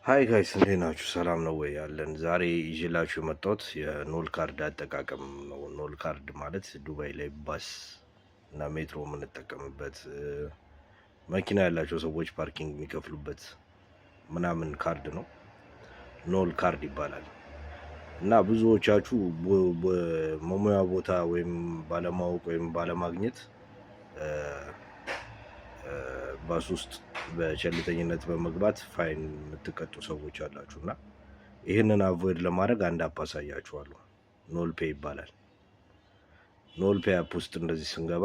Hi guys፣ እንዴት ናችሁ? ሰላም ነው ወይ? ያለን ዛሬ ይዤላችሁ የመጣሁት የኖል ካርድ አጠቃቀም ነው። ኖል ካርድ ማለት ዱባይ ላይ ባስ እና ሜትሮ የምንጠቀምበት፣ መኪና ያላቸው ሰዎች parking የሚከፍሉበት ምናምን ካርድ ነው። ኖል ካርድ ይባላል። እና ብዙዎቻችሁ መሙያ ቦታ ወይም ባለማወቅ ወይም ባለማግኘት ባስ ውስጥ በቸልተኝነት በመግባት fine የምትቀጡ ሰዎች አላችሁ። እና ይህንን avoid ለማድረግ አንድ app አሳያችኋለሁ። ኖል ፔይ ይባላል። ኖል ፔይ app ውስጥ እንደዚህ ስንገባ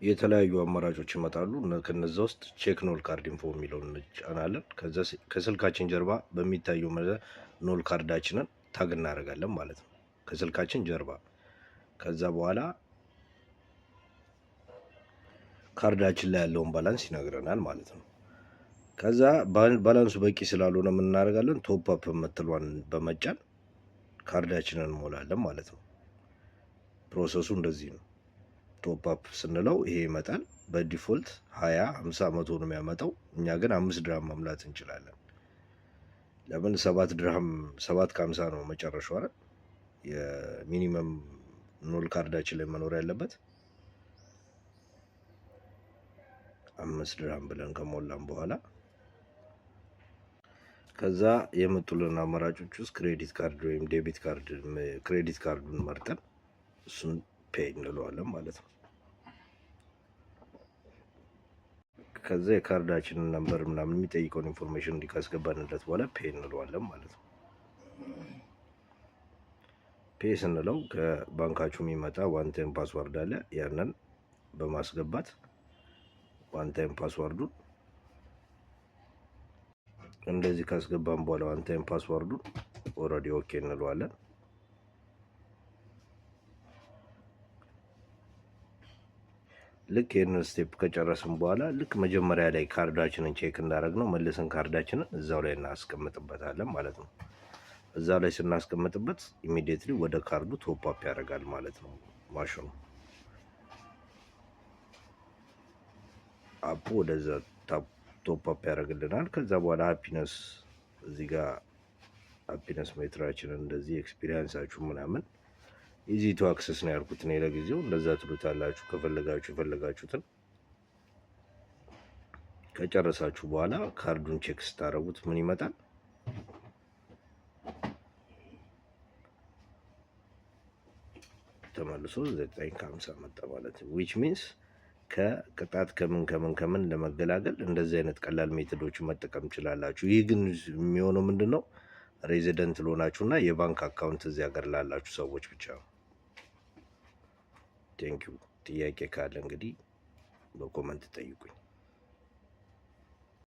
የተለያዩ አማራጮች ይመጣሉ። ከነዛ ውስጥ check ኖል card info የሚለውን እንጫናለን። ከዛ ከስልካችን ጀርባ በሚታየው ኖል ካርዳችንን tag እናደርጋለን ማለት ነው። ከስልካችን ጀርባ። ከዛ በኋላ ካርዳችን ላይ ያለውን balance ይነግረናል ማለት ነው። ከዛ balance ኡ በቂ ስላልሆነ ምን እናደርጋለን? Top up የምትሏን በመጫን ካርዳችንን እንሞላለን ማለት ነው። Process ኡ እንደዚህ ነው። Top up ስንለው ይሄ ይመጣል። በ default 20፣ 50፣ 100 ነው የሚያመጣው። እኛ ግን 5 ድርሃም መሙላት እንችላለን። ለምን? 7 ድርሃም፣ 7.50 ነው መጨረሻው አይደል? የ minimum ኖል ካርዳችን ላይ መኖር ያለበት። 5 ድርሃም ብለን ከሞላን በኋላ ከዛ የመጡልን አማራጮች ውስጥ credit card ወይም debit card፣ credit card ኡን መርጠን እሱን pay እንለዋለን ማለት ነው። ከዛ የካርዳችንን number ምናምን የሚጠይቀውን information እንዲህ ካስገባንለት በኋላ pay እንለዋለን ማለት ነው። Pay ስንለው ከባንካችሁ የሚመጣ one time password አለ። ያንን በማስገባት one time password ኡን እንደዚህ ካስገባን በኋላ one time password ኡን already okay እንለዋለን። ልክ ይህንን step ከጨረስን በኋላ ልክ መጀመሪያ ላይ ካርዳችንን check እንዳደረግነው መልሰን ካርዳችንን እዛው ላይ እናስቀምጥበታለን ማለት ነው። እዛ ላይ ስናስቀምጥበት immediately ወደ ካርዱ top up ያደርጋል ማለት ነው ማሽኑ። App ኡ ወደዛ top up ያደርግልናል። ከዛ በኋላ happiness እዚህ ጋር happiness meter ኣችንን እንደዚህ experience ኣችሁ ምናምን easy to access ነው ያልኩት እኔ ለጊዜው፣ እንደዛ ትሉታላችሁ። ከፈለጋችሁ የፈለጋችሁትን ከጨረሳችሁ በኋላ ካርዱን check ስታደርጉት ምን ይመጣል? ተመልሶ 9.50 መጣ ማለት ነው። Which means ከቅጣት ከምን ከምን ከምን ለመገላገል እንደዚህ አይነት ቀላል method ኦችን መጠቀም ትችላላችሁ። ይህ ግን የሚሆነው ምንድን ነው? Resident ለሆናችሁ እና የባንክ account እዚህ ሀገር ላላችሁ ሰዎች ብቻ ነው። Thank you። ጥያቄ ካለ እንግዲህ በ comment ጠይቁኝ።